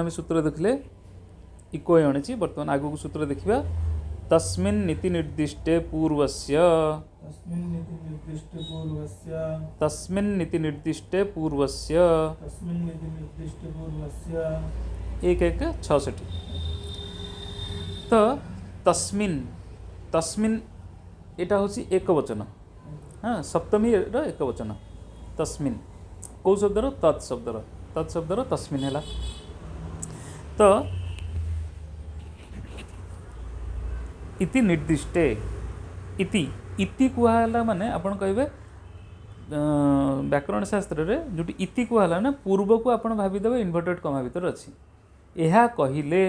ଆମେ ସୂତ୍ର ଦେଖିଲେ ଇକୋ ଅଣିଛି। ବର୍ତ୍ତମାନ ଆଗକୁ ସୂତ୍ର ଦେଖିବା। ତସ୍ମିନ୍ ନୀତି ନିର୍ଦ୍ଦିଷ୍ଟେ ପୂର୍ବସ୍ୟ। तस्मिन् नीति निर्दिष्ट पूर्वस्य। ତସ୍ମିନ୍ ନୀତି ନିର୍ଦ୍ଦିଷ୍ଟେ ପୂର୍ବସ୍ୟ। तस्मिन् नीति निर्दिष्ट पूर्वस्य। 1 1 66। ତ ତସ୍ମିନ୍, ତସ୍ମିନ୍ ଏଇଟା ହେଉଛି ଏକ ବଚନ। ହଁ, ସପ୍ତମୀର ଏକ ବଚନ ତସ୍ମିନ୍। କେଉଁ ଶବ୍ଦର? ତତ୍ ଶବ୍ଦର। ତତ୍ ଶବ୍ଦର ତସ୍ମିନ୍ ହେଲା। ତ ଇତି ନିର୍ଦ୍ଦିଷ୍ଟେ, ଇତି, ଇତି କୁହାହେଲା ମାନେ ଆପଣ କହିବେ ବ୍ୟାକରଣ ଶାସ୍ତ୍ରରେ ଯେଉଁଠି ଇତି କୁହାହେଲା ନା, ପୂର୍ବକୁ ଆପଣ ଭାବିଦେବେ ଇନଭର୍ଟେଡ଼ କମା ଭିତରେ ଅଛି। ଏହା କହିଲେ,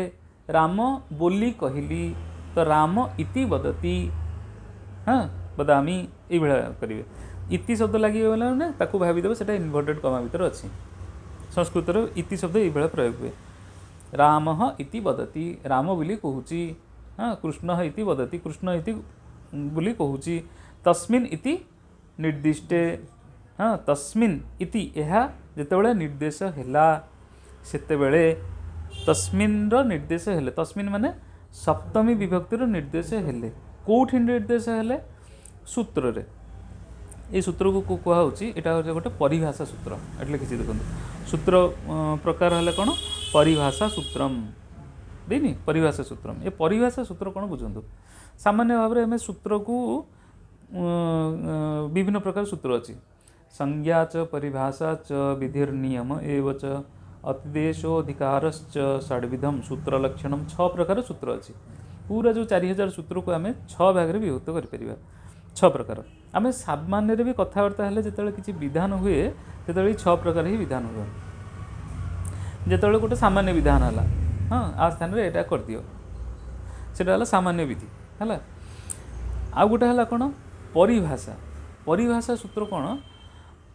ରାମ ବୋଲି କହିଲି, ତ ରାମ ଇତି ବଦତି, ହଁ, ବଦାମି, ଏଇଭଳିଆ କରିବେ। ଇତି ଶବ୍ଦ ଲାଗିଗଲା ମାନେ ତାକୁ ଭାବିଦେବେ ସେଇଟା ଇନଭର୍ଟେଡ଼ କମା ଭିତରେ ଅଛି। ସଂସ୍କୃତରେ ଇତି ଶବ୍ଦ ଏଇଭଳିଆ ପ୍ରୟୋଗ ହୁଏ। ରାମ ଇତି ବଦତି, ରାମ ବୋଲି କହୁଛି। ହଁ, କୃଷ୍ଣ ଇତି ବଦତି, କୃଷ୍ଣ ଇତି ବୋଲି କହୁଛି। ତସ୍ମିନ୍ ଇତି ନିର୍ଦ୍ଦିଷ୍ଟେ, ହଁ, ତସ୍ମିନ୍ ଇତି ଏହା ଯେତେବେଳେ ନିର୍ଦ୍ଦେଶ ହେଲା, ସେତେବେଳେ ତସ୍ମିନ୍ର ନିର୍ଦ୍ଦେଶ ହେଲେ, ତସ୍ମିନ୍ ମାନେ ସପ୍ତମୀ ବିଭକ୍ତିର ନିର୍ଦ୍ଦେଶ ହେଲେ, କେଉଁଠି ନିର୍ଦ୍ଦେଶ ହେଲେ? ସୂତ୍ରରେ। ଏଇ ସୂତ୍ରକୁ କୁହାହେଉଛି, ଏଇଟା ହେଉଛି ଗୋଟେ ପରିଭାଷା ସୂତ୍ର। ଏଠି ଲେଖିଛି ଦେଖନ୍ତୁ, ସୂତ୍ର ପ୍ରକାର ହେଲେ କ'ଣ? ପରିଭାଷା ସୂତ୍ରମ୍ ଦେଇନି, ପରିଭାଷା ସୂତ୍ରମ୍। ଏ ପରିଭାଷା ସୂତ୍ର କ'ଣ ବୁଝନ୍ତୁ। ସାମାନ୍ୟ ଭାବରେ ଆମେ ସୂତ୍ରକୁ ବିଭିନ୍ନ ପ୍ରକାର ସୂତ୍ର ଅଛି। ସଂଜ୍ଞା ଚ ପରିଭାଷା ଚ ବିଧିର୍ନିୟମ ଏବ ଚ ଅତିଦେଶୋଧିକାରଶ୍ଚ ଷଡ଼ବିଧମ୍ ସୂତ୍ର ଲକ୍ଷଣମ୍। 6 ପ୍ରକାର ସୂତ୍ର ଅଛି। ପୁରା ଯେଉଁ 4000 ସୂତ୍ରକୁ ଆମେ 6 ଭାଗରେ ବିଭକ୍ତ କରିପାରିବା, 6 ପ୍ରକାର। ଆମେ ସାମାନ୍ୟରେ ବି କଥାବାର୍ତ୍ତା ହେଲେ ଯେତେବେଳେ କିଛି ବିଧାନ ହୁଏ, ସେତେବେଳେ ଏଇ 6 ପ୍ରକାର ହିଁ ବିଧାନ ହୁଏ। ଯେତେବେଳେ ଗୋଟେ ସାମାନ୍ୟ ବିଧାନ ହେଲା, ହଁ, ଆ ସ୍ଥାନରେ ଏଇଟା କରିଦିଅ, ସେଇଟା ହେଲା ସାମାନ୍ୟ ବିଧି ହେଲା। ଆଉ ଗୋଟେ ହେଲା କ'ଣ? ପରିଭାଷା। ପରିଭାଷା ସୂତ୍ର କ'ଣ?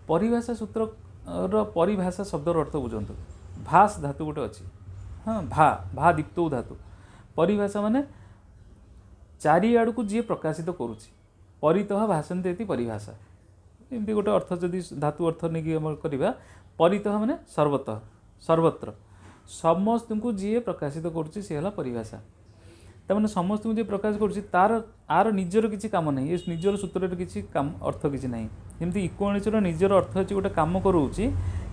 ପରିଭାଷା ସୂତ୍ରର ପରିଭାଷା ଶବ୍ଦର ଅର୍ଥ ବୁଝନ୍ତୁ। ଭାସ୍ ଧାତୁ ଗୋଟେ ଅଛି, ହଁ, ଭା, ଭା ଦୀପ୍ତୌ ଧାତୁ। ପରିଭାଷା ମାନେ ଚାରିଆଡ଼କୁ ଯିଏ ପ୍ରକାଶିତ କରୁଛି। ପରିତଃ ଭାସନ୍ତି ଇତି ପରିଭାଷା। ଏମିତି ଗୋଟେ ଅର୍ଥ ଯଦି ଧାତୁ ଅର୍ଥ ନେଇକି ଆମର କରିବା, ପରିତଃ ମାନେ ସର୍ବତଃ, ସର୍ବତ୍ର, ସମସ୍ତଙ୍କୁ ଯିଏ ପ୍ରକାଶିତ କରୁଛି ସେ ହେଲା ପରିଭାଷା। ତାମାନେ ସମସ୍ତଙ୍କୁ ଯିଏ ପ୍ରକାଶ କରୁଛି ତାର ଆର ନିଜର କିଛି କାମ ନାହିଁ, ଏ ନିଜର ସୂତ୍ରରେ କିଛି କାମ ଅର୍ଥ କିଛି ନାହିଁ। ଯେମିତି ଇକୋଣିଚର ନିଜର ଅର୍ଥ ଅଛି, ଗୋଟେ କାମ କରାଉଛି,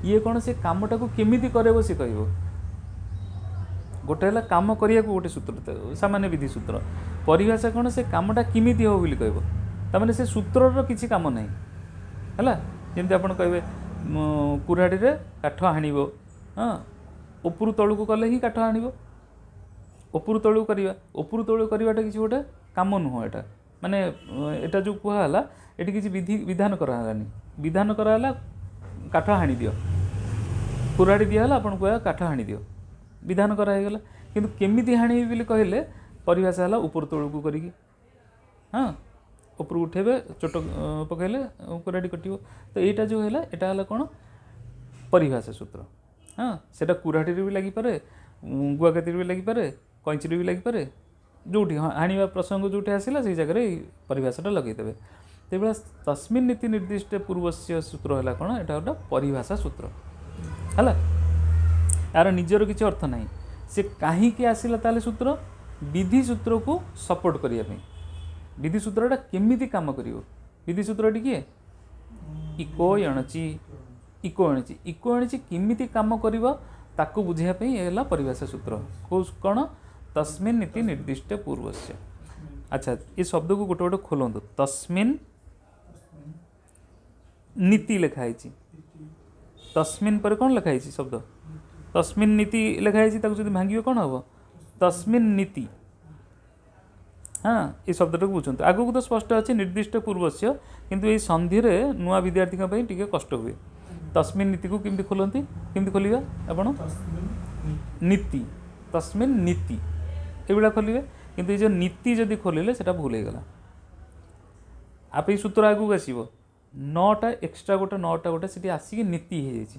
ଇଏ କ'ଣ ସେ କାମଟାକୁ କେମିତି କରାଇବ ସେ କହିବ। ଗୋଟେ ହେଲା କାମ କରିବାକୁ ଗୋଟେ ସୂତ୍ର, ସାମାନ୍ୟ ବିଧି ସୂତ୍ର। ପରିଭାଷା କ'ଣ? ସେ କାମଟା କେମିତି ହେବ ବୋଲି କହିବ। ତାମାନେ ସେ ସୂତ୍ରର କିଛି କାମ ନାହିଁ ହେଲା। ଯେମିତି ଆପଣ କହିବେ କୁରାଢ଼ୀରେ କାଠ ହାଣିବ, ହଁ, ଉପରୁ ତଳକୁ କଲେ ହିଁ କାଠ ହାଣିବ। ଉପରୁ ତଳକୁ କରିବା, ଉପରୁ ତଳକୁ କରିବାଟା କିଛି ଗୋଟେ କାମ ନୁହଁ। ଏଇଟା ମାନେ ଏଇଟା ଯେଉଁ କୁହାହେଲା, ଏଠି କିଛି ବିଧି ବିଧାନ କରାହେଲାନି। ବିଧାନ କରାହେଲା କାଠ ହାଣିଦିଅ, କୁରାଢ଼ୀ ଦିଆହେଲା, ଆପଣ କୁହା କାଠ ହାଣିଦିଅ, ବିଧାନ କରାହେଇଗଲା। କିନ୍ତୁ କେମିତି ହାଣିବି ବୋଲି କହିଲେ ପରିଭାଷା ହେଲା ଉପରୁ ତଳକୁ କରିକି, ହଁ, ଉପରକୁ ଉଠେଇବେ, ଚୋଟ ପକାଇଲେ କୁରାଢ଼ୀ କଟିବ। ତ ଏଇଟା ଯେଉଁ ହେଲା, ଏଇଟା ହେଲା କ'ଣ? ପରିଭାଷା ସୂତ୍ର। ହଁ, ସେଇଟା କୁରାଢ଼ୀରେ ବି ଲାଗିପାରେ, ଗୁଆକାତିରେ ବି ଲାଗିପାରେ, କଇଁଚିରେ ବି ଲାଗିପାରେ। ଯେଉଁଠି ହଁ ହାଣିବା ପ୍ରସଙ୍ଗ ଯେଉଁଠି ଆସିଲା, ସେଇ ଜାଗାରେ ଏଇ ପରିଭାଷାଟା ଲଗେଇଦେବେ। ସେଇଭଳିଆ ତସ୍ମିନ୍ ନୀତି ନିର୍ଦ୍ଦିଷ୍ଟ ପୂର୍ବସ୍ୟ ସୂତ୍ର ହେଲା କ'ଣ? ଏଇଟା ଗୋଟେ ପରିଭାଷା ସୂତ୍ର ହେଲା। ଏହାର ନିଜର କିଛି ଅର୍ଥ ନାହିଁ। ସେ କାହିଁକି ଆସିଲା ତାହେଲେ ସୂତ୍ର? ବିଧି ସୂତ୍ରକୁ ସପୋର୍ଟ କରିବା ପାଇଁ। ବିଧି ସୂତ୍ରଟା କେମିତି କାମ କରିବ? ବିଧି ସୂତ୍ରଟି କିଏ? ଇକୋ ଏଣଚି, ଇକୋ ଏଣଚି। ଇକୋ ଏଣଚି କେମିତି କାମ କରିବ ତାକୁ ବୁଝିବା ପାଇଁ ଏ ହେଲା ପରିଭାଷା ସୂତ୍ର। କେଉଁ କ'ଣ? ତସ୍ମିନ୍ ନୀତି ନିର୍ଦ୍ଦିଷ୍ଟ ପୂର୍ବସ୍ୟ। ଆଚ୍ଛା, ଏ ଶବ୍ଦକୁ ଗୋଟେ ଗୋଟେ ଖୋଲନ୍ତୁ। ତସ୍ମିନ୍ ନୀତି ଲେଖା ହେଇଛି। ତସ୍ମିନ୍ ପରେ କ'ଣ ଲେଖା ହେଇଛି ଶବ୍ଦ? ତସ୍ମିନ୍ ନୀତି ଲେଖା ହେଇଛି। ତାକୁ ଯଦି ଭାଙ୍ଗିବେ କ'ଣ ହେବ? ତସ୍ମିନ୍ ନୀତି। ହଁ, ଏ ଶବ୍ଦଟାକୁ ବୁଝନ୍ତୁ। ଆଗକୁ ତ ସ୍ପଷ୍ଟ ଅଛି ନିର୍ଦ୍ଦିଷ୍ଟ ପୂର୍ବସ୍ୟ, କିନ୍ତୁ ଏଇ ସନ୍ଧିରେ ନୂଆ ବିଦ୍ୟାର୍ଥୀଙ୍କ ପାଇଁ ଟିକେ କଷ୍ଟ ହୁଏ। ତସ୍ମିନ୍ ନୀତିକୁ କେମିତି ଖୋଲନ୍ତି? କେମିତି ଖୋଲିବା ଆପଣ? ନୀତି, ତସ୍ମିନ୍ ନୀତି ଏଇଭଳିଆ ଖୋଲିବେ। କିନ୍ତୁ ଏଇ ଯେଉଁ ନୀତି ଯଦି ଖୋଲିଲେ ସେଇଟା ଭୁଲ ହେଇଗଲା। ଆପେ ଏଇ ସୂତ୍ର ଆଗକୁ ଆସିବ, 9ଟା ଏକ୍ସଟ୍ରା ଗୋଟେ, 9ଟା ଗୋଟେ ସେଠି ଆସିକି ନୀତି ହେଇଯାଇଛି।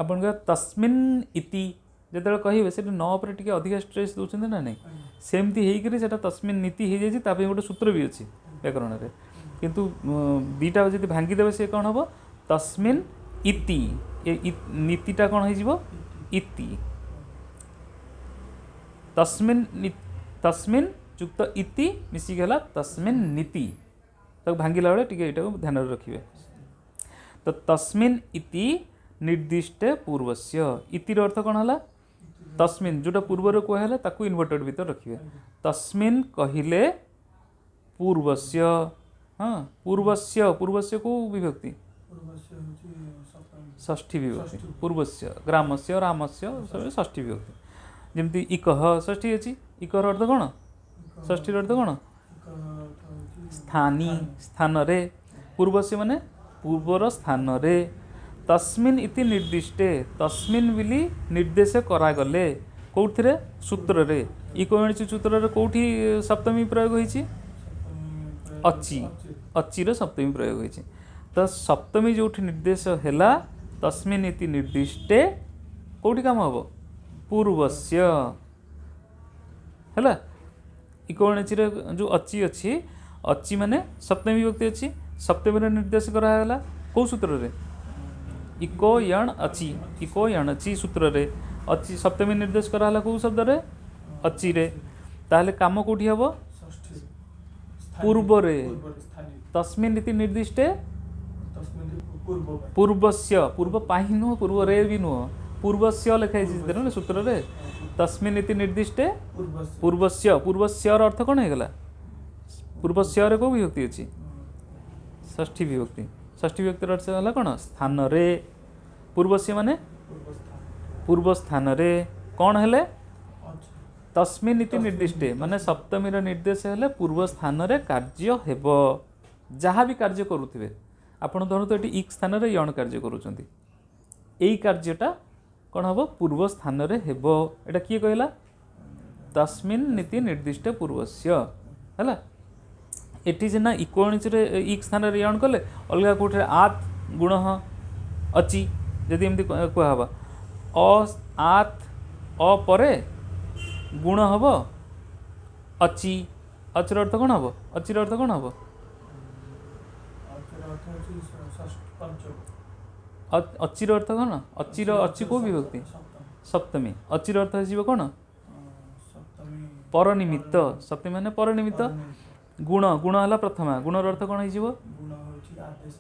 ଆପଣଙ୍କ ତସ୍ମିନ୍ ଇତି ଯେତେବେଳେ କହିବେ, ସେଠି ନ ଉପରେ ଟିକେ ଅଧିକା ଷ୍ଟ୍ରେସ୍ ଦେଉଛନ୍ତି ନା ନାହିଁ? ସେମିତି ହେଇକରି ସେଇଟା ତସ୍ମିନ୍ ନୀତି ହେଇଯାଇଛି। ତା ପାଇଁ ଗୋଟେ ସୂତ୍ର ବି ଅଛି ବ୍ୟାକରଣରେ। କିନ୍ତୁ ଦୁଇଟା ଯଦି ଭାଙ୍ଗିଦେବେ ସେ କ'ଣ ହେବ? ତସ୍ମିନ୍ ଇତି, ଏ ନୀତିଟା କ'ଣ ହେଇଯିବ? ଇତି। ତସ୍ମିନ୍ ତସ୍ମିନ୍ ଯୁକ୍ତ ଇତି ମିଶିକି ହେଲା ତସ୍ମିନ୍ ନୀତି। ତାକୁ ଭାଙ୍ଗିଲା ବେଳେ ଟିକେ ଏଇଟାକୁ ଧ୍ୟାନରେ ରଖିବେ। ତ ତସ୍ମିନ୍ ଇତି ନିର୍ଦ୍ଦିଷ୍ଟ ପୂର୍ବସ୍ୟ, ଇତିର ଅର୍ଥ କ'ଣ ହେଲା? ତସ୍ମିନ୍ ଯେଉଁଟା ପୂର୍ବରେ କୁହାହେଲା, ତାକୁ ଇନଭର୍ଟେଡ୍ ଭିତରେ ରଖିବେ। ତସ୍ମିନ୍ କହିଲେ ପୂର୍ବସ୍ୟ, ହଁ, ପୂର୍ବସ୍ୟ। ପୂର୍ବସ୍ୟ କେଉଁ ବିଭକ୍ତି? ପୂର୍ବସ୍ୟ ହେଉଛି ସପ୍ତମୀ। ଷଷ୍ଠୀ ବିଭକ୍ତି। ଷଷ୍ଠୀ। ପୂର୍ବସ୍ୟ, ଗ୍ରାମସ୍ୟ, ରାମସ୍ୟ, ସବୁ ଷଷ୍ଠୀ ବିଭକ୍ତି। ଯେମିତି ଇକହ ଷଷ୍ଠୀ ଅଛି। ଇକର ଅର୍ଥ କ'ଣ? ଷଷ୍ଠୀର ଅର୍ଥ କ'ଣ? ଇକର ଅର୍ଥ ହେଉଛି ସ୍ଥାନୀ, ସ୍ଥାନରେ। ପୂର୍ବସ୍ୟ ମାନେ ପୂର୍ବର ସ୍ଥାନରେ। ତସ୍ମିନ୍ ଇତି ନିର୍ଦ୍ଦିଷ୍ଟେ, ତସ୍ମିନ୍ ବୋଲି ନିର୍ଦ୍ଦେଶ କରାଗଲେ କେଉଁଥିରେ? ସୂତ୍ରରେ। ଇକୋ ସୂତ୍ରରେ କେଉଁଠି ସପ୍ତମୀ ପ୍ରୟୋଗ ହୋଇଛି? ସପ୍ତମୀ ପ୍ରୟୋଗ। ଅଚି। ଅଚିର ସପ୍ତମୀ ପ୍ରୟୋଗ ହୋଇଛି। ତ ସପ୍ତମୀ ଯେଉଁଠି ନିର୍ଦ୍ଦେଶ ହେଲା, ତସ୍ମିନ୍ ଇତି ନିର୍ଦ୍ଦିଷ୍ଟେ, କେଉଁଠି କାମ ହେବ? ପୂର୍ବସ୍ୟ ହେଲା। ଇକୋଣଚିରେ ଯେଉଁ ଅଚି ଅଛି, ଅଚି ମାନେ ସପ୍ତମୀ ବିଭକ୍ତି ଅଛି। ସପ୍ତମୀର ନିର୍ଦ୍ଦେଶ କରାଗଲା କେଉଁ ସୂତ୍ରରେ? ଇକୋ ୟଣ୍ ଅଚି। ଇକୋ ୟଣ୍ ଅଚି ସୂତ୍ରରେ ଅଚି ସପ୍ତମୀ ନିର୍ଦ୍ଦେଶ କରାହେଲା। କେଉଁ ଶବ୍ଦରେ? ଅଚିରେ। ତାହେଲେ କାମ କେଉଁଠି ହେବ? ଷଷ୍ଠୀ। ପୂର୍ବରେ। ପୂର୍ବରେ, ସ୍ଥାନୀୟ। ତସ୍ମିନ୍ ଇତି ନିର୍ଦ୍ଦିଷ୍ଟେ ତସ୍ମିନ୍ ପୂର୍ବ ପାଇଁ। ପୂର୍ବସ୍ୟ। ପୂର୍ବ ପାଇଁ ନୁହଁ, ପୂର୍ବରେ ବି ନୁହଁ, ପୂର୍ବସ୍ୟ ଲେଖା ହେଇଛି ସେଥିରେ ନା ସୂତ୍ରରେ। ତସ୍ମିନ୍ ଇତି ନିର୍ଦ୍ଦିଷ୍ଟେ ପୂର୍ବସ୍ୟ। ପୂର୍ବସ୍ୟ। ପୂର୍ବସ୍ୟର ଅର୍ଥ କ'ଣ ହେଇଗଲା? ପୂର୍ବସ୍ୟରେ କେଉଁ ବିଭକ୍ତି ଅଛି? ଷଷ୍ଠୀ ବିଭକ୍ତି। ଷଷ୍ଠୀ ବିଭକ୍ତିର ଅର୍ଥ ହେଲା କ'ଣ? ସ୍ଥାନରେ। ପୂର୍ବସ୍ୟ ମାନେ ପୂର୍ବ ସ୍ଥାନ। ପୂର୍ବ ସ୍ଥାନରେ କ'ଣ ହେଲେ? ଅଛି। ତସ୍ମିନ୍ ଇତି ନିର୍ଦ୍ଦିଷ୍ଟେ ମାନେ ସପ୍ତମୀର ନିର୍ଦ୍ଦେଶ ହେଲେ ପୂର୍ବ ସ୍ଥାନରେ କାର୍ଯ୍ୟ ହେବ। ଯାହା ବି କାର୍ଯ୍ୟ କରୁଥିବେ ଆପଣ, ଧରନ୍ତୁ ଏଠି ଇକ୍ ସ୍ଥାନରେ ୟଣ କାର୍ଯ୍ୟ କରୁଛନ୍ତି, ଏଇ କାର୍ଯ୍ୟଟା କ'ଣ ହେବ? ପୂର୍ବ ସ୍ଥାନରେ ହେବ। ଏଇଟା କିଏ କହିଲା? ତସ୍ମିନ୍ ନୀତି ନିର୍ଦ୍ଦିଷ୍ଟ ପୂର୍ବସ୍ୟ ହେଲା। ଏଠି ସିନା ଇକୋଣିଚରେ ଇକ୍ ସ୍ଥାନରେ ୟଣ କଲେ, ଅଲଗା କେଉଁଠିରେ ଆତ୍ ଗୁଣ ଅଛି ଯଦି ଏମିତି କୁହାହେବ, ଅ ଆତ୍ ଅ ପରେ ଗୁଣ ହେବ ଅଚି। ଅଚିର ଅର୍ଥ କ'ଣ ହେବ? ଅଚିର ଅର୍ଥ କ'ଣ ହେବ? ଅଚିର ଅର୍ଥ ହେଉଛି ଷଷ୍ଠ, ପଞ୍ଚମ। ଅଚିର ଅର୍ଥ କ'ଣ? ଅଚିର, ଅଚି କେଉଁ ବିଭକ୍ତି? ସପ୍ତମୀ। ସପ୍ତମୀ। ଅଚିର ଅର୍ଥ ହେଇଯିବ କ'ଣ? ସପ୍ତମୀ। ପରନିମିତ୍ତ। ସପ୍ତମୀ ମାନେ ପରନିମିତ୍ତ। ପରନିମିତ୍ତ। ଗୁଣ, ଗୁଣ ହେଲା ପ୍ରଥମା। ଗୁଣର ଅର୍ଥ କ'ଣ ହେଇଯିବ? ଗୁଣ ହେଉଛି ଆଦେଶ।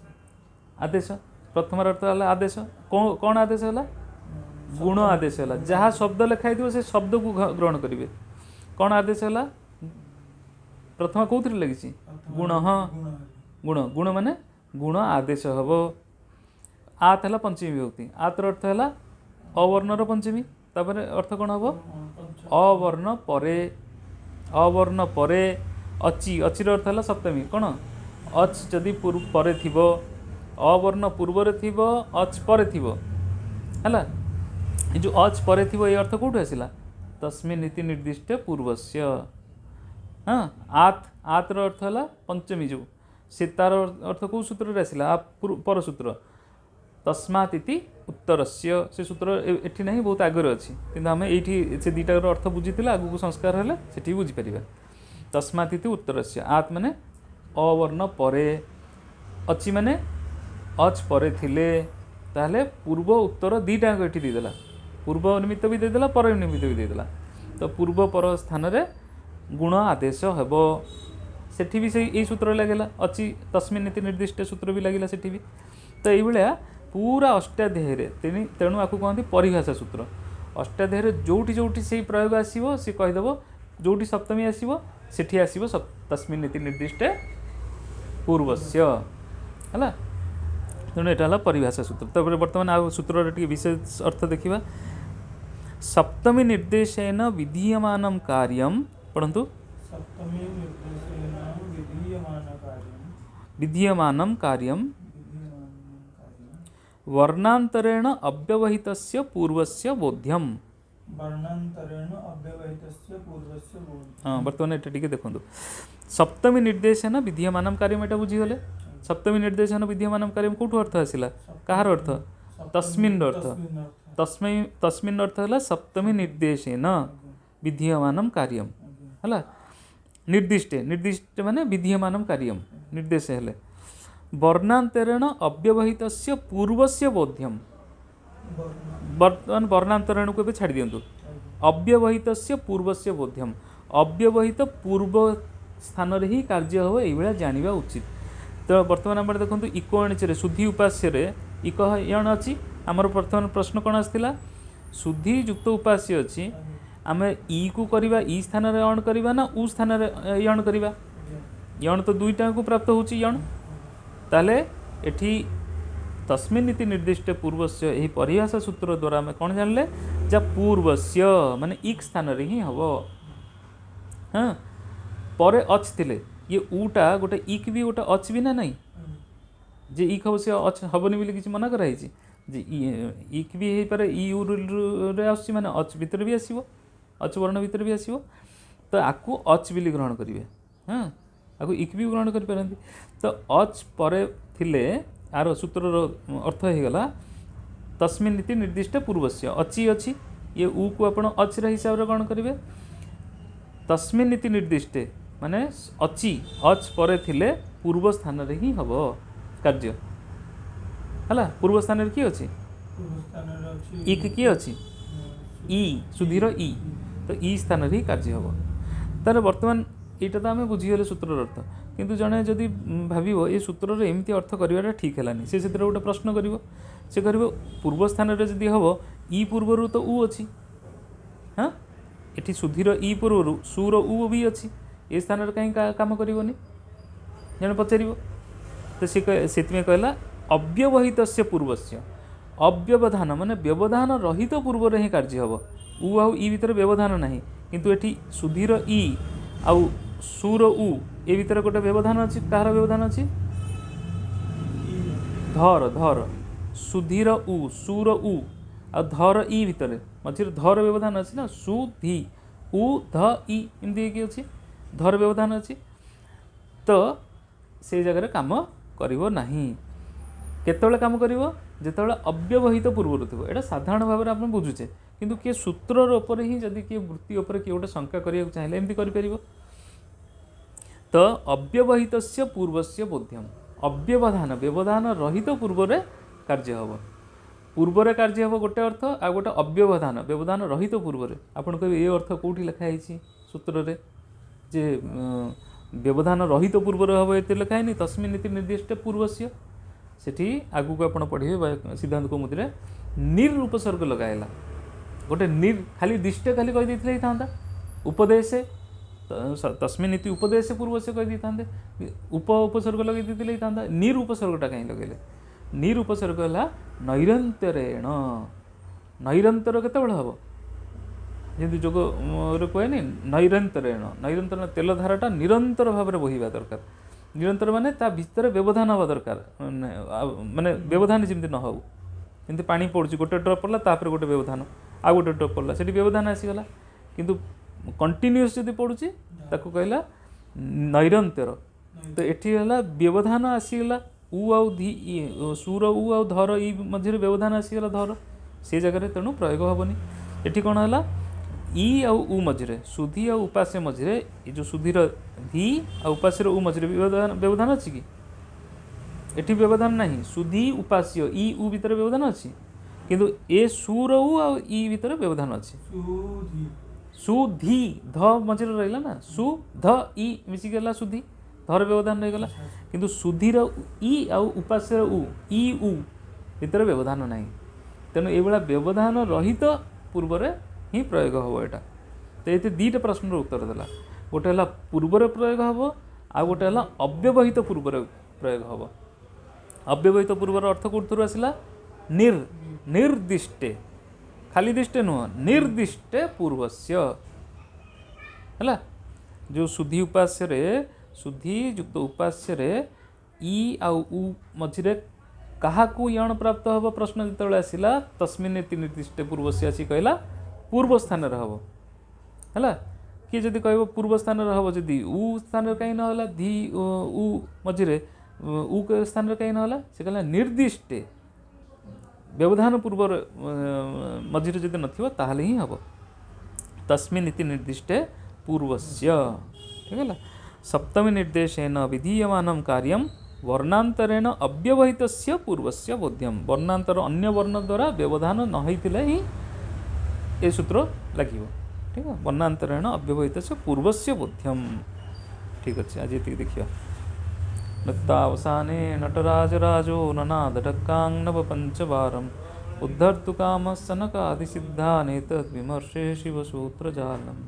ଆଦେଶ। ପ୍ରଥମର ଅର୍ଥ ହେଲା ଆଦେଶ। କ'ଣ ଆଦେଶ ହେଲା? ଗୁଣ ଆଦେଶ ହେଲା। ଯାହା ଶବ୍ଦ ଲେଖା ହେଇଥିବ ସେ ଶବ୍ଦକୁ ଗ୍ରହଣ କରିବେ। କ'ଣ ଆଦେଶ ହେଲା? ପ୍ରଥମା କେଉଁଥିରେ ଲାଗିଛି? ପ୍ରଥମ। ଗୁଣ। ହଁ। ଗୁଣ। ଗୁଣ, ଗୁଣ ମାନେ ଗୁଣ ଆଦେଶ ହେବ। ଆତ୍ ହେଲା ପଞ୍ଚମୀ ବିଭକ୍ତି। ଆତର ଅର୍ଥ ହେଲା ଅବର୍ଣ୍ଣର ପଞ୍ଚମୀ। ତାପରେ ଅର୍ଥ କ'ଣ ହେବ? ପଞ୍ଚ। ଅବର୍ଣ୍ଣ ପରେ, ଅବର୍ଣ୍ଣ ପରେ ଅଚି। ଅଚିର ଅର୍ଥ ହେଲା ସପ୍ତମୀ। କ'ଣ ଅଚ୍ ଯଦି ପରେ ଥିବ, ଅବର୍ଣ୍ଣ ପୂର୍ବରେ ଥିବ, ଅଚ୍ ପରେ ଥିବ, ହେଲା। ଏ ଯେଉଁ ଅଚ୍ ପରେ ଥିବ, ଏ ଅର୍ଥ କେଉଁଠୁ ଆସିଲା? ତସ୍ମିନ୍ ଇତି ନିର୍ଦ୍ଦିଷ୍ଟ ପୂର୍ବସ୍ୟ। ହଁ, ଆତ୍, ଆତର ଅର୍ଥ ହେଲା ପଞ୍ଚମୀ ଯେଉଁ, ସେ ତାର ଅର୍ଥ କେଉଁ ସୂତ୍ରରେ ଆସିଲା? ଆ ପରସୂତ୍ର ତସ୍ମାତ୍ ଇତି ଉତ୍ତରସ୍ୟ। ସେ ସୂତ୍ର ଏଠି ନାହିଁ, ବହୁତ ଆଗରେ ଅଛି, କିନ୍ତୁ ଆମେ ଏଇଠି ସେ ଦୁଇଟାର ଅର୍ଥ ବୁଝିଥିଲେ ଆଗକୁ ସଂସ୍କାର ହେଲେ ସେଠି ବୁଝିପାରିବା। ତସ୍ମାତ୍ ଇତି ଉତ୍ତରସ୍ୟ, ଆତ୍ ମାନେ ଅବର୍ଣ୍ଣ ପରେ, ଅଛି ମାନେ ଅଚ୍ ପରେ ଥିଲେ, ତାହେଲେ ପୂର୍ବ ଉତ୍ତର ଦୁଇଟାଙ୍କ ଏଠି ଦେଇଦେଲା। ପୂର୍ବ ନିମିତ୍ତ ବି ଦେଇଦେଲା, ପର ନିମିତ୍ତ ବି ଦେଇଦେଲା। ତ ପୂର୍ବ ପର ସ୍ଥାନରେ ଗୁଣ ଆଦେଶ ହେବ। ସେଠି ବି ସେଇ ଏଇ ସୂତ୍ର ଲାଗିଲା, ଅଛି ତସ୍ମିନ୍ ଇତି ନିର୍ଦ୍ଦିଷ୍ଟ ସୂତ୍ର ବି ଲାଗିଲା ସେଠି ବି। ତ ଏଇଭଳିଆ ପୁରା ଅଷ୍ଟାଧ୍ୟାୟରେ, ତେଣୁ ଆକୁ କହନ୍ତି ପରିଭାଷା ସୂତ୍ର। ଅଷ୍ଟାଧ୍ୟାୟରେ ଯେଉଁଠି ଯେଉଁଠି ସେଇ ପ୍ରୟୋଗ ଆସିବ ସେ କହିଦେବ। ଯେଉଁଠି ସପ୍ତମୀ ଆସିବ ସେଠି ଆସିବ ତସ୍ମିନ୍ ଇତି ନିର୍ଦ୍ଦିଷ୍ଟ ପୂର୍ବସ୍ୟ ହେଲା। ତେଣୁ ଏଇଟା ହେଲା ପରିଭାଷା ସୂତ୍ର। ତାପରେ ବର୍ତ୍ତମାନ ଆଉ ସୂତ୍ରର ଟିକେ ବିଶେଷ ଅର୍ଥ ଦେଖିବା। ସପ୍ତମୀ ନିର୍ଦ୍ଦେଶେନ ବିଧୀୟମାନಂ କାର୍ଯ୍ୟମ୍, ପଢ଼ନ୍ତୁ। ସପ୍ତମୀ ନିର୍ଦ୍ଦେଶେନ ବିଧୀୟମାନ କାର୍ଯ୍ୟମ୍। ବିଧୀୟମାନಂ କାର୍ଯ୍ୟମ୍। ବିଧୀୟମାନ କାର୍ଯ୍ୟମ୍। ବର୍ଣ୍ଣାନ୍ତରେଣ ଅବ୍ୟବହିତସ୍ୟ ପୂର୍ବସ୍ୟ ବୋଧ୍ୟମ୍। ବର୍ଣ୍ଣାନ୍ତରେଣ ଅବ୍ୟବହିତସ୍ୟ ପୂର୍ବସ୍ୟ ବୋଧ୍ୟମ୍। ହଁ, ବର୍ତ୍ତମାନ ଏଟା ଟିକେ ଦେଖନ୍ତୁ। ସପ୍ତମୀ ନିର୍ଦ୍ଦେଶେନ ବିଧୀୟମାନಂ କାର୍ଯ୍ୟମ୍, ଏଟା ବୁଝିଗଲେ। ସପ୍ତମୀ ନିର୍ଦ୍ଦେଶେନ ବିଧୀୟମାନಂ କାର୍ଯ୍ୟମ୍ କେଉଁଠୁ ଅର୍ଥ ଆସିଲା? କାହାର ଅର୍ଥ? ତସ୍ମିନ୍ ଅର୍ଥ। ତସ୍ମିନ୍ ଅର୍ଥ। ତସ୍ମିନ୍ ଅର୍ଥ ହେଲା ସପ୍ତମୀ ନିର୍ଦ୍ଦେଶେନ ବିଧୀୟମାନಂ କାର୍ଯ୍ୟମ୍। ହେଲା। ନିର୍ଦ୍ଦିଷ୍ଟେ, ନିର୍ଦ୍ଦିଷ୍ଟ ମାନେ ବିଧୀୟମାନಂ କାର୍ଯ୍ୟମ୍ ନିର୍ଦ୍ଦେଶ ହେଲେ ବର୍ଣ୍ଣାନ୍ତରେଣ ଅବ୍ୟବହିତସ୍ୟ ପୂର୍ବସ୍ୟ ବୋଧ୍ୟମ୍। ବର୍ଣ୍ଣ ବର୍ତ୍ତମାନ ବର୍ଣ୍ଣାନ୍ତରେଣକୁ ଏବେ ଛାଡ଼ି ଦିଅନ୍ତୁ। ଅବ୍ୟବହିତସ୍ୟ ପୂର୍ବସ୍ୟ ବୋଧ୍ୟମ୍, ଅବ୍ୟବହିତ ପୂର୍ବ ସ୍ଥାନରେ ହିଁ କାର୍ଯ୍ୟ ହେବ, ଏଇଭଳିଆ ଜାଣିବା ଉଚିତ। ତ ବର୍ତ୍ତମାନ ଆମର ଦେଖନ୍ତୁ ଇକୋ ଅଣିଚରେ ଶୁଦ୍ଧି ଉପାସ୍ୟରେ ଇକ ୟଣ ଅଛି। ଆମର ବର୍ତ୍ତମାନ ପ୍ରଶ୍ନ କ'ଣ ଆସିଥିଲା? ଶୁଦ୍ଧି ଯୁକ୍ତ ଉପାସ୍ୟ ଅଛି, ଆମେ ଇ କୁ କରିବା, ଇ ସ୍ଥାନରେ ଅଣ କରିବା ନା ଉ ସ୍ଥାନରେ ୟଣ କରିବା? ୟଣ ତ ଦୁଇଟାକୁ ପ୍ରାପ୍ତ ହେଉଛି ୟଣ। ତାହେଲେ ଏଠି ତସ୍ମିନ୍ ଇତି ନିର୍ଦ୍ଦିଷ୍ଟ ପୂର୍ବସ୍ୟ, ଏହି ପରିଭାଷା ସୂତ୍ର ଦ୍ୱାରା ଆମେ କ'ଣ ଜାଣିଲେ? ଯା ପୂର୍ବସ୍ୟ ମାନେ ଇକ୍ ସ୍ଥାନରେ ହିଁ ହେବ। ହଁ, ପରେ ଅଚ୍ ଥିଲେ ଇଏ ଉଟା ଗୋଟେ ଇକ୍ ବି, ଗୋଟେ ଅଚ୍ ବି ନା ନାହିଁ? ଯେ ଇକ୍ ହେବ ସେ ଅଚ୍ ହେବନି ବୋଲି କିଛି ମନା କରାହେଇଛି? ଯେ ଇକ୍ ବି ହେଇପାରେ, ଇ ରେ ଆସୁଛି ମାନେ ଅଚ୍ ଭିତରେ ବି ଆସିବ, ଅଚ୍ ବର୍ଣ୍ଣ ଭିତରେ ବି ଆସିବ। ତ ଆକୁ ଅଚ୍ ବୋଲି ଗ୍ରହଣ କରିବେ। ହଁ, ଆକୁ ଇକ୍ ବି ଗ୍ରହଣ କରିପାରନ୍ତି। ତ ଅଚ୍ ପରେ ଥିଲେ ଆର ସୂତ୍ରର ଅର୍ଥ ହେଇଗଲା ତସ୍ମିନ୍ ଇତି ନିର୍ଦ୍ଦିଷ୍ଟ ପୂର୍ବସ୍ୟ, ଅଚି ଅଛି, ଇଏ ଉକୁ ଆପଣ ଅଚ୍ର ହିସାବରେ କ'ଣ କରିବେ? ତସ୍ମିନ୍ ଇତି ନିର୍ଦ୍ଦିଷ୍ଟେ ମାନେ ଅଚି, ଅଚ୍ ପରେ ଥିଲେ ପୂର୍ବ ସ୍ଥାନରେ ହିଁ ହେବ କାର୍ଯ୍ୟ। ହେଲା, ପୂର୍ବ ସ୍ଥାନରେ କିଏ ଅଛି? ପୂର୍ବ ସ୍ଥାନରେ ଅଛି ଇକ୍ କିଏ ଅଛି? ଇ, ସୁଧୀର ଇ। ତ ଇ ସ୍ଥାନରେ ହିଁ କାର୍ଯ୍ୟ ହେବ। ତାହେଲେ ବର୍ତ୍ତମାନ ଏଇଟା ତ ଆମେ ବୁଝିଗଲେ ସୂତ୍ରର ଅର୍ଥ। କିନ୍ତୁ ଜଣେ ଯଦି ଭାବିବ ଏ ସୂତ୍ରର ଏମିତି ଅର୍ଥ କରିବାଟା ଠିକ୍ ହେଲାନି, ସେ ସେଥିରେ ଗୋଟେ ପ୍ରଶ୍ନ କରିବ। ସେ କରିବ ପୂର୍ବ ସ୍ଥାନରେ ଯଦି ହେବ, ଇ ପୂର୍ବରୁ ତ ଉ ଅଛି। ହଁ, ଏଠି ସୁଧୀର ଇ ପୂର୍ବରୁ ସୁର ଉ ବି ଅଛି, ଏ ସ୍ଥାନରେ କାହିଁ କାମ କରିବନି, ଜଣେ ପଚାରିବ। ତ ସେ ସେଥିପାଇଁ କହିଲା ଅବ୍ୟବହିତସ୍ୟ ପୂର୍ବସ୍ୟ, ଅବ୍ୟବଧାନ ମାନେ ବ୍ୟବଧାନ ରହିତ ପୂର୍ବରେ ହିଁ କାର୍ଯ୍ୟ ହେବ। ଉ ଆଉ ଇ ଭିତରେ ବ୍ୟବଧାନ ନାହିଁ, କିନ୍ତୁ ଏଠି ସୁଧୀର ଇ ଆଉ ସୁର ଉ ଏ ଭିତରେ ଗୋଟେ ବ୍ୟବଧାନ ଅଛି। କାହାର ବ୍ୟବଧାନ ଅଛି? ଧର ଧର ସୁଧୀର ଉ, ସୁର ଉ ଆଉ ଧର ଇ ଭିତରେ ମଝିରେ ଧର ବ୍ୟବଧାନ ଅଛି ନା? ସୁ ଧି ଉ ଧ ଇ ଏମିତି ହେଇକି ଅଛି, ଧର ବ୍ୟବଧାନ ଅଛି। ତ ସେଇ ଜାଗାରେ କାମ କରିବ ନାହିଁ। କେତେବେଳେ କାମ କରିବ? ଯେତେବେଳେ ଅବ୍ୟବହିତ ପୂର୍ବରୁ ଥିବ। ଏଇଟା ସାଧାରଣ ଭାବରେ ଆପଣ ବୁଝୁଛେ, କିନ୍ତୁ କିଏ ସୂତ୍ରର ଉପରେ ହିଁ ଯଦି କିଏ ବୃତ୍ତି ଉପରେ କିଏ ଗୋଟେ ଶଙ୍କା କରିବାକୁ ଚାହିଁଲେ ଏମିତି କରିପାରିବ। ତ ଅବ୍ୟବହିତସ୍ୟ ପୂର୍ବସ୍ୟ ବୋଧ୍ୟମ୍, ଅବ୍ୟବଧାନ ବ୍ୟବଧାନ ରହିତ ପୂର୍ବରେ କାର୍ଯ୍ୟ ହେବ। ପୂର୍ବରେ କାର୍ଯ୍ୟ ହେବ ଗୋଟେ ଅର୍ଥ, ଆଉ ଗୋଟେ ଅବ୍ୟବଧାନ ବ୍ୟବଧାନ ରହିତ ପୂର୍ବରେ। ଆପଣ କହିବେ ଏ ଅର୍ଥ କେଉଁଠି ଲେଖା ହେଇଛି ସୂତ୍ରରେ ଯେ ବ୍ୟବଧାନ ରହିତ ପୂର୍ବରେ ହେବ? ଏତେ ଲେଖା ହେଇନି। ତସ୍ମିନ୍ ଇତି ନିର୍ଦ୍ଦିଷ୍ଟ ପୂର୍ବସ୍ୟ, ସେଠି ଆଗକୁ ଆପଣ ପଢ଼ିବେ ସିଦ୍ଧାନ୍ତ କୌମୁଦୀରେ ନିର୍ ଉପସର୍ଗ ଲଗା ହେଲା। ଗୋଟେ ନିର୍ ଖାଲି ଦିଷ୍ଟ ଖାଲି କହିଦେଇଥିଲେ ହେଇଥାନ୍ତା, ଉପଦେଶେ ତସ୍ମିନ୍ ଇତି ଉପଦେଶେ ପୂର୍ବସ୍ୟ କହିଦେଇଥାନ୍ତେ, ଉପ ଉପସର୍ଗ ଲଗେଇ ଦେଇଥିଲେ ହେଇଥାନ୍ତା। ନିର୍ ଉପସର୍ଗଟା କାହିଁ ଲଗେଇଲେ? ନିର୍ ଉପସର୍ଗ ହେଲା ନୈରନ୍ତରେଣ। ନୈରନ୍ତର କେତେବେଳେ ହେବ? ଯେମିତି ଯୋଗରେ କୁହେନି ନୈରନ୍ତରେଣ, ନୈରନ୍ତର ତେଲ ଧାରାଟା ନିରନ୍ତର ଭାବରେ ବୋହିବା ଦରକାର। ନିରନ୍ତର ମାନେ ତା ଭିତରେ ବ୍ୟବଧାନ ହେବା ଦରକାର, ମାନେ ବ୍ୟବଧାନ ଯେମିତି ନ ହଉ। ଯେମିତି ପାଣି ପଡ଼ୁଛି, ଗୋଟେ ଡ୍ରପ୍ ପଡ଼ିଲା, ତାପରେ ଗୋଟେ ବ୍ୟବଧାନ, ଆଉ ଗୋଟେ ଡ୍ରପ୍ ପଡ଼ିଲା, ସେଠି ବ୍ୟବଧାନ ଆସିଗଲା। କିନ୍ତୁ କଣ୍ଟିନ୍ୟୁଅସ୍ ଯଦି ପଡ଼ୁଛି ତାକୁ କହିଲା ନୈରନ୍ତର। ତ ଏଠି ହେଲା ବ୍ୟବଧାନ ଆସିଗଲା, ଉ ଆଉ ଧି, ସୁର ଉ ଆଉ ଧର ଇ ମଝିରେ ବ୍ୟବଧାନ ଆସିଗଲା ଧର, ସେ ଜାଗାରେ ତେଣୁ ପ୍ରୟୋଗ ହେବନି। ଏଠି କ'ଣ ହେଲା? ଇ ଆଉ ଉ ମଝିରେ, ସୁଧି ଆଉ ଉପାସ୍ୟ ମଝିରେ, ଏ ଯେଉଁ ସୁଧିର ଧି ଆଉ ଉପାସ୍ୟର ଉ ମଝିରେ ବ୍ୟବଧାନ ଅଛି କି? ଏଠି ବ୍ୟବଧାନ ନାହିଁ। ସୁଧି ଉପାସ୍ୟ ଇ ଉ ଭିତରେ ବ୍ୟବଧାନ ଅଛି, କିନ୍ତୁ ଏ ସୁର ଉ ଆଉ ଇ ଭିତରେ ବ୍ୟବଧାନ ଅଛି। ସୁଧି ସୁଧି ଧ ମଝିରେ ରହିଲା ନା, ସୁ ଧ ଇ ମିଶିକି ହେଲା ସୁଧି, ଧର ବ୍ୟବଧାନ ରହିଗଲା। କିନ୍ତୁ ସୁଧିର ଇ ଆଉ ଉପାସ୍ୟର ଉ, ଇ ଉ ଭିତରେ ବ୍ୟବଧାନ ନାହିଁ। ତେଣୁ ଏଇଭଳିଆ ବ୍ୟବଧାନ ରହିତ ପୂର୍ବରେ ହିଁ ପ୍ରୟୋଗ ହେବ ଏଇଟା। ତ ଏତେ ଦୁଇଟା ପ୍ରଶ୍ନର ଉତ୍ତର ଦେଲା। ଗୋଟେ ହେଲା ପୂର୍ବରେ ପ୍ରୟୋଗ ହେବ, ଆଉ ଗୋଟେ ହେଲା ଅବ୍ୟବହିତ ପୂର୍ବରେ ପ୍ରୟୋଗ ହେବ। ଅବ୍ୟବହିତ ପୂର୍ବର ଅର୍ଥ କେଉଁଥିରୁ ଆସିଲା? ନିର୍ଦ୍ଦିଷ୍ଟେ, ଖାଲି ଦିଷ୍ଟେ ନୁହଁ, ନିର୍ଦ୍ଦିଷ୍ଟେ ପୂର୍ବସ୍ୟ। ହେଲା, ଯେଉଁ ଶୁଦ୍ଧି ଉପାସ୍ୟରେ, ଶୁଦ୍ଧି ଯୁକ୍ତ ଉପାସ୍ୟରେ ଇ ଆଉ ଉ ମଝିରେ କାହାକୁ ୟଣ ପ୍ରାପ୍ତ ହେବ ପ୍ରଶ୍ନ ଯେତେବେଳେ ଆସିଲା, ତସ୍ମିନ୍ ଇତି ନିର୍ଦ୍ଦିଷ୍ଟ ପୂର୍ବସ୍ୟ ଆସି କହିଲା ପୂର୍ବ ସ୍ଥାନରେ ହେବ। ହେଲା, କିଏ ଯଦି କହିବ ପୂର୍ବ ସ୍ଥାନରେ ହେବ, ଯଦି ଉ ସ୍ଥାନରେ କାହିଁ ନହେଲା, ଧି ଉ ମଝିରେ ଉ ସ୍ଥାନରେ କାହିଁ ନହେଲା? ସେ କହିଲା ନିର୍ଦ୍ଦିଷ୍ଟେ, ବ୍ୟବଧାନ ପୂର୍ବର ମଝିରେ ଯଦି ନଥିବ ତାହେଲେ ହିଁ ହେବ। ତସ୍ମିନ୍ ଇତି ନିର୍ଦ୍ଦିଷ୍ଟେ ପୂର୍ବସ୍ୟ। ଠିକ୍ ହେଲା। ସପ୍ତମୀ ନିର୍ଦ୍ଦେଶେନ ବିଧୀୟମାନಂ କାର୍ଯ୍ୟಂ ବର୍ଣ୍ଣାନ୍ତରେଣ ଅବ୍ୟବହିତସ୍ୟ ପୂର୍ବସ୍ୟ ବୋଧ୍ୟମ୍। ବର୍ଣ୍ଣାନ୍ତର ଅନ୍ୟ ବର୍ଣ୍ଣ ଦ୍ୱାରା ବ୍ୟବଧାନ ନ ହେଇଥିଲେ ହିଁ ଏ ସୂତ୍ର ଲାଗିବ। ଠିକ୍, ବର୍ଣ୍ଣାନ୍ତରେଣ ଅବ୍ୟବହିତ ପୂର୍ବସ୍ୟ ବୋଧ୍ୟମ। ଠିକ୍ ଅଛି, ଆଜି ଏତିକି ଦେଖିବା। ନୃତ୍ତାବସାନେ ନଟରାଜରାଜୋ ନନାଦ ଢକ୍କାଂ ନବ ପଞ୍ଚବାରମ୍ ଉద్ధର୍ତ୍ତୁ କାମः ସନକାଦିସିଦ୍ଧାନେତଦ୍ବିମର୍ଶେ ଶିବସୂତ୍ରଜାଲम्।